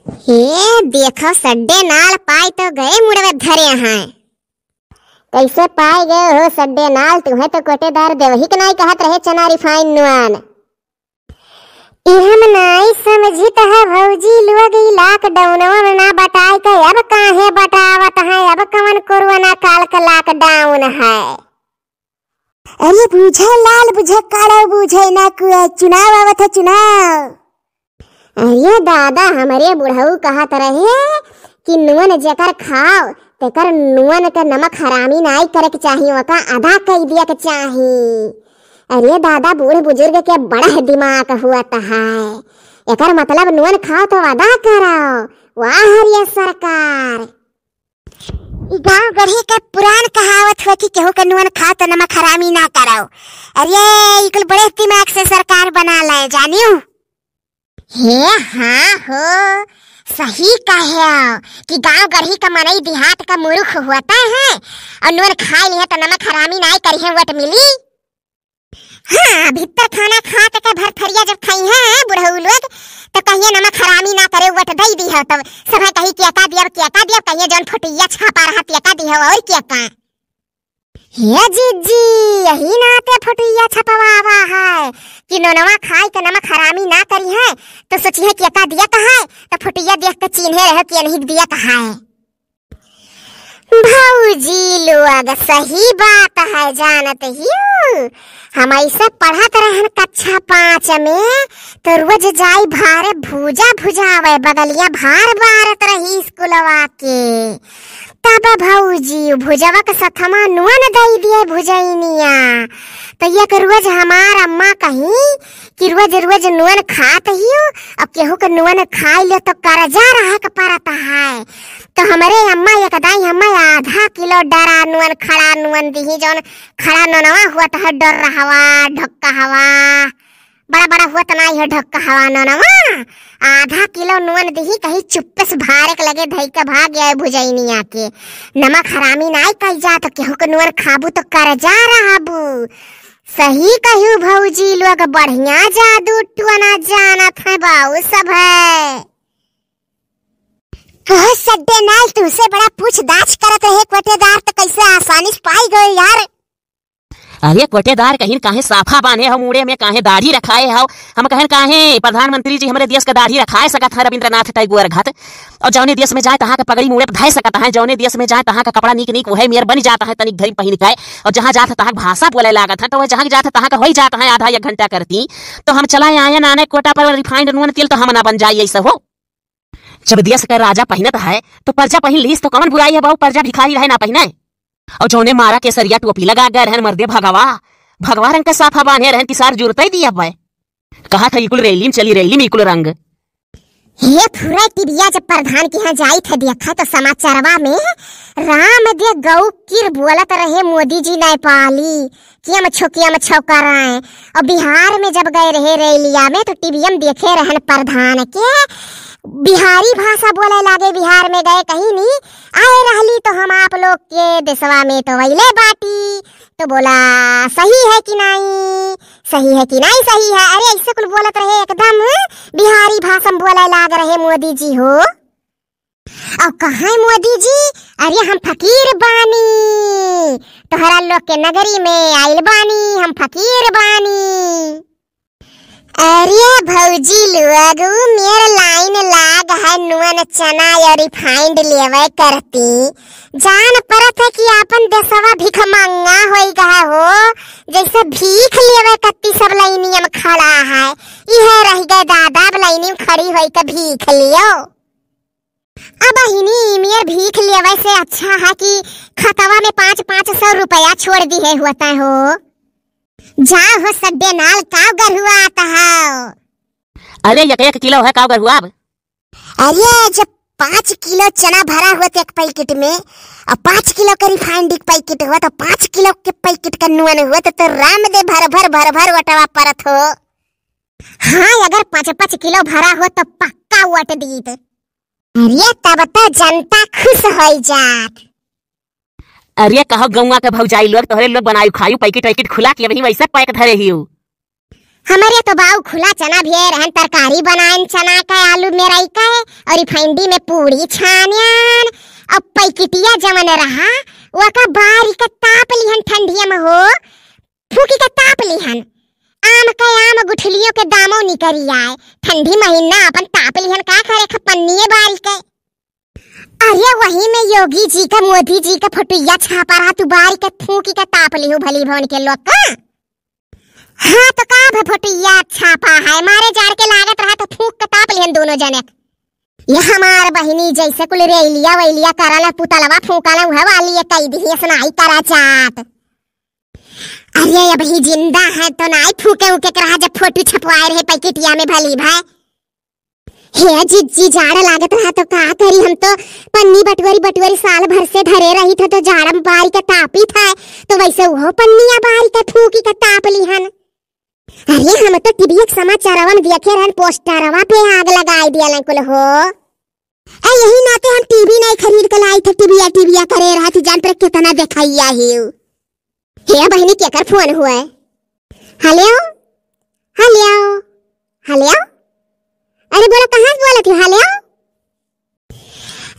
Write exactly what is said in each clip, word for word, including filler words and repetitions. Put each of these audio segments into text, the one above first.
हे देखो, सड्डे नाल पाई तो गए मुड़वे धरे हैं। कैसे पाए गए हो सड्डे नाल? तुम्हें तो कोटेदार देवही के नाई कहत रहे चना रिफाइन नुआन। ई हम नाई समझित है भौजी लोग, ई लॉकडाउनवा में ना बटाई के अब काहे बटावत है? अब कवन कोरोना काल का लॉकडाउन है? अरे बूझे लाल बूझे काला बूझे ना कुआ, चुनाव आवत है चुनाव। अरे दादा, हमरे बुढ़ऊ कहत रहे कि नुअन जेकर खाओ तेकर नुअन के नमक हरामी नाई करे के चाही, ओका अदा कई दिया के चाही। अरे दादा, बूढ़ बुजुर्ग के बड़ा दिमाग हुआ है, एकर मतलब नुअन खाओ तो अदा करो। वाह रे सरकार। ई गांव गढ़ी के पुरान कहावत हो कि केहू के नुअन खाओ तो नमक हरामी ना करो। अरे, ई कुल बड़े दिमाग से सरकार बना ले, जानियो। हे हाँ हो, सही कहे हो कि गांव गढ़ी का मनई देहात का मूर्ख होता है और नुअन खाए लिहे तो नमक हरामी नाई करिहे, वोट मिली। हाँ, भीतर खाना खात के भरथरिया जब खाई हैं बुढ़ऊ लोग, तो कहिए नमक हरामी ना करे, वोट दई दी हो, तब सब कही केका दियब, केका दियब, कहिए जौन फोटुइया छापा रहा, केका दी हो, और केका। हे जीजी, यही नाते फोटुइया छपवावा है कि नोनवा खाई के नमक हरामी ना करी है, तो सोची है केका दिया का है, तो फोटुइया देख के चिन्हे रहो कि नहीं दिया का है। भौजी लोग, सही बात है, जानत हियो, हम ऐसे पढ़त रहन कक्षा पाँच में, तो रोज जाई भारे भूजा भुजावे, बगलिया भार बारत रही स्कूलवा के। तब भौजी भुजवा के सथमा नुअन दई दिए भुजैनिया। तो एक रोज हमार अम्मा कही कि रोज रोज नुअन खात हियो, अब केहू के नुअन खाई लो तो कर्जा रहे के पड़त है। तो हमरे अम्मा एक दाई हमें आधा किलो डरा नुअन, खड़ा नुअन दिही, जौन खड़ा नुअनवा हुआ तो है, डर रहवा, ढक्का हवा, बड़ा बड़ा हुआ तो ना है ढक्का हवा नुअनवा। आधा किलो नुअन दिही, कहीं चुप्पे से भारे के लगे धई के भाग गए भुजैनिया के। नमक हरामी नाई कही जा तो केहू के नुअन खाबू तो कर्जा रहबू। सही कहियो भौजी लोग, बढ़िया जादू टोना जानत है बाऊ सब है। कहो सड्डे नाल, तुमसे बड़ा पूछताछ करत रहे कोटेदार, तो कैसे आसानी से पाई गए यार? अरे कोटेदार कहीं काहे साफा बांधे हो मूड़े में, काहे दाढ़ी रखाए हो? हम कहन काहे प्रधानमंत्री जी हमरे देश का दाढ़ी रखाए सकत है रविंद्रनाथ टैगोर घत? और जौने देश में जाए तहाँ का पगड़ी मूड़े पर धय सकत है, जौने देश में जाए तहाँ का कपड़ा नीक नीक वह मेर बन जात है तनिक घरी पहिन के, और जहाँ जात है तहाँ का भाषा बोले लागत है, तो वह जहाँ जात है तहाँ का हो ही जात है आधा एक घंटा करती। तो हम चला आयन आने कोटा पर रिफाइंड नून तेल, तो हम ना बन जाई ऐसा हो। जब देश का राजा पहिनत है तो प्रजा पहिन लीस तो कौन बुराई है बाऊ, प्रजा भिखारी रहे ना पहिने। और जौने मारा केसरिया टोपी लगा गए रहन मर्दे भगवा, भगवा रंग का साफा बांधे रहन कि सार जुरते दिया बे। कहा था इकुल रैली में चली, रैली में इकुल रंग। हे फुरा टिबिया, जब प्रधान के यहाँ जाई थे देखा तो समाचारवा में राम दे गौ किर बोलत रहे मोदी जी नेपाली, कियम छो कियम छो कर रहे। और बिहार में जब गए रहे रैलिया में तो टीवीएम देखे रहन प्रधान के, बिहारी भाषा बोले लागे। बिहार में गए कहीं नहीं आए रहली तो हम आप लोग के देशवा में तो वैले बाटी, तो बोला सही है कि नहीं, सही है कि नहीं सही है। अरे ऐसे कुल बोलत रहे एकदम बिहारी भाषा में बोले लाग रहे मोदी जी हो। और कहाँ मोदी जी, अरे हम फकीर बानी, तोहरा लोग के नगरी में आइल बानी, हम फकीर बानी। अरे भौजी लोग, उ मेर लाइन लाग है, नून चना या रिफाइंड लेवे करती। जान परत है कि आपन देशवा भिखमंगा होई गया हो, जैसे भीख लेवे करती सब लाइनिया में खड़ा है। इहे रह गए दादा, अब लाइनी में खड़ी होई के भीख लियो। अब हिनी मेर भीख लेवे से अच्छा है कि खतवा में पाँच पाँच सौ रुपया छोड़ दिहे होता हो। जा हो सड्डे नाल, काव गरुआत हो। अरे एक एक किलो है काव गरुआब। अरे जब पाँच किलो चना भरा हुआ तो एक पैकेट में और पाँच किलो के रिफाइंड एक पैकेट हुआ तो पाँच किलो के पैकेट का नून हुआ तो, तो राम दे भर भर भर भर वटवा परत हो। हाँ, अगर पाँच पाँच किलो भरा हो तो पक्का वोट दीत। अरे तब तो जनता खुश होई जात। अरे कहो गौवा के भौजाई लोग, तोहरे लोग बनायु खायु पैकेट वैकेट खुला के अभी वैसे पैक धरे हियो। हमरे तो बाऊ खुला चना भी है रहन, तरकारी बनाएन चना का, आलू मेराई का है, और रिफाइंडी में पूड़ी छान्यान, अउ पैकेटिया जवन रहा, ओका बारी के ताप लिहन ठंडिया में हो, फूकी के ताप लिहन। आम के आम गुठलियों के दामो निकरी आए, ठंडी महीना अपन ताप लिहन का करे ख पन्निये बारी के। अरे वही में योगी जी का मोदी जी का फोटुइया छापा रहा, तू बारी के फूकी के ताप लिहू भली भवन के लोग का। हाँ तो का भ फोटुइया छापा है, मारे जाड़ के लागत रहा तो फूक के ताप लिहन दोनों जने। ये हमार बहिनी जैसे कुल रेलिया वैलिया करल पुतलवा फूकल उहे वाली ये कई दिही ऐसा नाई करा चाहत। अरे अबही जिंदा है तो नाई फूके उके के रहा जब फोटो छपवाए रहे पैकेटिया में भली भाई। हे जिज्जी, जाड़ा लागत रहा तो का करी, हम तो पन्नी बटोरी बटोरी साल भर से धरे रही थे, तो जाड़ा में बारी के तापी था, तो वैसे उहो पन्निया बारी के फूकी के ताप लिहन। अरे हम तो टीवी के समाचारवा में देखे रहन, पोस्टरवा पे आग लगाई दिया कुल हो। ए, यही नाते हम टीवी नहीं खरीद के लाई थे, टीविया टीविया करे रहा थी, जान पर कितना देखाइया ही। हे बहिनी, केकर फोन हुआ है? हेलो, हेलो, हेलो। अरे बोलो, कहाँ से बोलत हो? हेलो।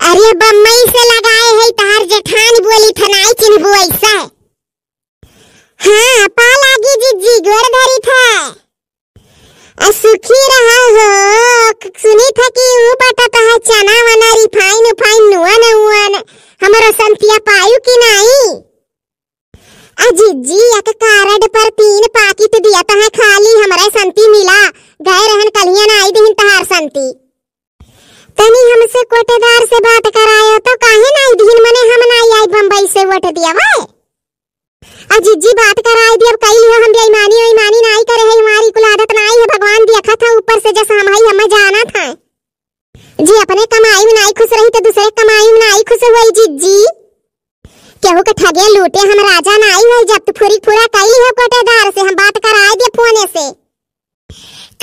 अरे बम्बई से लगाए है, तहार जेठान बोली थ, नाई चिन्हबू ऐसा। हाँ, पा लागी जिज्जी, गोड़ धरी थ। आ सुखी रहा हो। क-, सुनी था कि ऊ बटत है चना वना, रिफाइन उफाइन, नुआ नुआ न, हमरो संतिया पायु कि नाई? आ जिज्जी, एक कार्ड पर तीन पाकिट दिया तहाँ खाली, हमरे संती मिला। गए रहन कलिया, नाई दिहिन तहार संती। तनी हमसे कोटेदार से बात करायो तो काहे नाई दिहिन, मने हम नाई आई बम्बई से वोट दिया भाई। आ जिज्जी, बात कराए दिया, अब कई लियो, हम बेईमानी ओईमानी नाई करे है, हमारी कुल आदत नाई है, भगवान देखत है ऊपर से, जस हम हई हमें जानत है। जी अपने कमाई में नाई खुश रही तो दूसरे कमाई में नाई खुश होई जिज्जी। केहू के ठगे लूटे हम राजा नाई होई, जब तू फुरी फुरा कई लियो कोटेदार से, हम बात कराए दिया फोने से।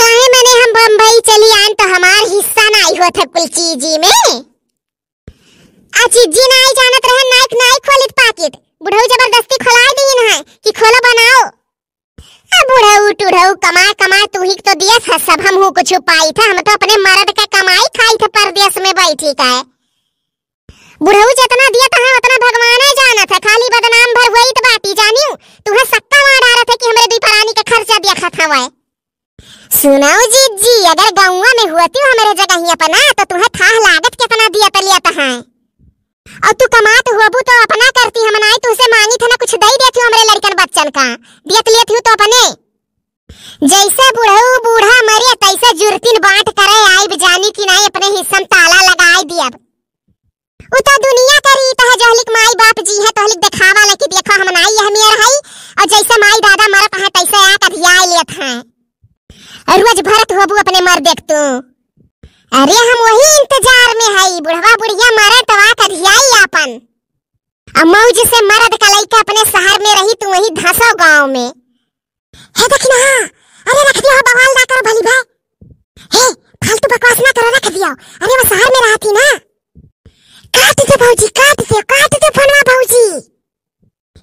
काहे मने हम बम्बई चली आन तो हमार हिस्सा नाई होत है कुल चीजी में। आ जिज्जी नाई जानत रहे, नाई, नाई खोलित पाकिट। बुढ़ऊ जबरदस्ती खोलाए दीन है कि खोलो बनाओ। आ बुढ़ऊ टुढ़ऊ कमाए कमाए तू ही तो दिया था सब, हम हूँ कुछ पाई था, हम तो अपने मर्द का कमाई खाई था परदेश में बैठी का है। बुढ़ऊ जितना दिया था उतना भगवान जानत है, खाली बदनाम भर हुई तो बाटी जानियो। तुहे सक्का मार डारत है कि हमरे दुई परानी का खर्चा दिया खाता हुआ है। सुनाओ जिज्जी, अगर गौवा में होती हो हमरे जगहिया पर ना, तो तुहे थाह लागत कितना दिया तलिया तहाँ। और तू कमात होबू तो अपना करती, हम नाई तुझसे मांगी थे ना कुछ दई देती हो हमरे लड़कन बच्चन का, दिया तलिया थी तो अपने। जैसे बुढ़ऊ बूढ़ा मरे तैसे जुर्तिन बांट करे आइब, जानी कि नाई अपने हिस्सा में ताला लगाई दियब। उ तो दुनिया का रीत है, जहलिक माई बाप जी है, तहलिक देखावा ले कि देखो हम नाई यह मेर हई, और जैसे माई दादा मरत हैं, तैसे आक अधियाए लेत हैं। और रोज भरत होबू अपने मर देख तू। अरे हम वही इंतजार में हई, बुढ़वा बुढ़िया मरे तो आक अधियाई आपन। अब मौज से मरद का लइका अपने शहर में रही, तू वही धसो गाँव में। हे दखिनहा, अरे रख दिया हो, बवाल ना करो भली भाई। हे, फालतू बकवास ना करो, रख दिया। अरे वो शहर में रहती ना। काट दे भौजी, काट दे, काट दे फोनवा भौजी।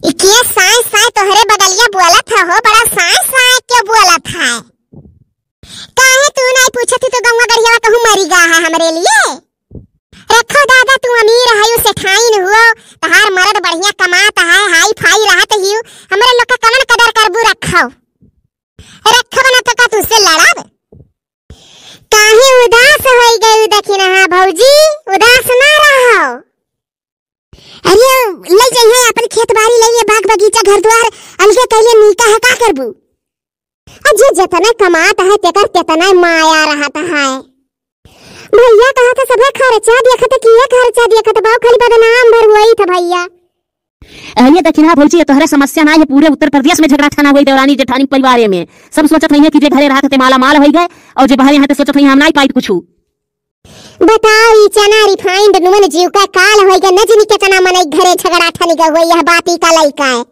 ई के साय साय तोहरे बगलिया बोलत है हो, बड़ा साय साय के बोलत है। काहे तू नहीं पूछती तो गौवा गढ़िया कहूँ मरी गा है हमरे लिए। रखो दादा, तू अमीर है, सेठाइन हुओ, तहार मरद बढ़िया कमात है, हाई फाई रहत हियो, हमरे लोग का कवन कदर करबू, रखो। रखब ना तो का तुझसे लड़ब? काहे उदास होई गई दखिनहा भौजी, उदास ना रहो। अरे ले जइहे अपन खेत बाड़ी, ले ले बाग बगीचा घर द्वार, अलगे कैले नीका है, का करबू? अ जे जतना कमात है तेकर तेतना माया रहत है। भैया कहा था सभे खर्चा देखत, किए खर्चा देखत बा, खाली बदनाम भर हुई था भैया। अरे दखिनहा भौजी, ये तोहरे समस्या ना है, पूरे उत्तर प्रदेश में झगड़ा ठाना हुई देवरानी जेठानी परिवारे में। सब सोचत है कि जे घरे रहत ते माला माल होई गए और जे बाहर यहाँ ते सोचत है हम नाई पाई कुछ। बताओ, ई चना refined नून जीव का काल होई गए, न जनी कितना मनई घरे झगड़ा ठन गए हुए, यह बात ई का लइका है।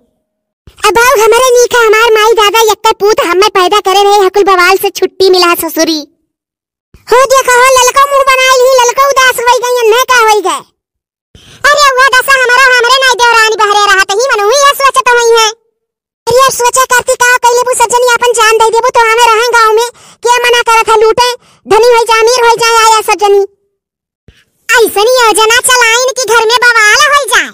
अब आओ हमरे नीका, हमार माई दादा यक्के पूत हमें पैदा करे रहे, हकुल बवाल से छुट्टी मिला ससुरी। हो देखो हो, ललको मुंह बनाई ली, ललको उदास होई गई, अन्हे का होई गए। अरे हुआ दसा हमारा, हमरे नाई देवरानी बहरे रहत ही, मनु ही यह सोचत हुई है। अरे अब सोचा करती का कैले बू सज्जनी, अपन जान दे देबू तो हमें रहें गाँव में, के मना करत है लूटे, धनी होई जा, अमीर होई जा, आया सज्जनी। अइसनी योजना चलाइन कि घर में बवाल होइ जाए।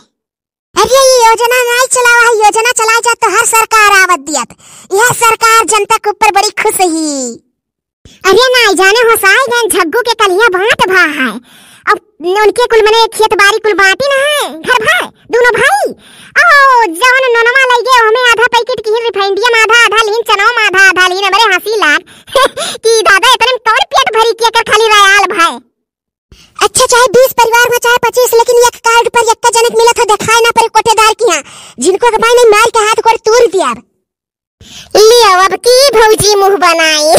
अरे, ई योजना नाहीं चलावा है, योजना चलाए जात तो हर सरकार आवत दियत। यह सरकार जनता के ऊपर बड़ी खुश ही। अरे, नाहीं जाने होसाई गएन झग्गू के कलिया बाँट भा है। अब उनके कुल मने खेत बारी कुल बाँटी न है, घर भा, दुनो भाई। ओ, जवन नोनवा लइ गए, ओमे आधा पैकेट किहिन refined में, आधा, आधा लीन चनवा में, आधा, आधा लीन। हमरे हँसी लाग कि दादा, एतने में कौन पेट भरी कि एकर खाली रयाल भा। अच्छा, चाहे बीस परिवार में, चाहे पच्चीस, लेकिन एक कार्ड पर एक्का जने के मिलत है, देखाए ना परे कोटेदार किहाँ। जिनको के माई नहीं, मार के हाथ गोड़ तूर दियाब। लियो, अब की भौजी मुँह बनाई।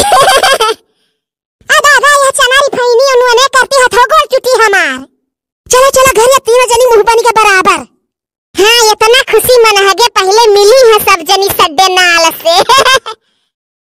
आ दादा, यह चना refined उन्होंने करती हथो गोड़ चुटी हमार। चलो, चलो, घर या तीनों जनी मुँह बनी के बराबर। हाँ, एतना खुशी मनहगे, पहिले मिली है सब जनी सड्डे नाल से।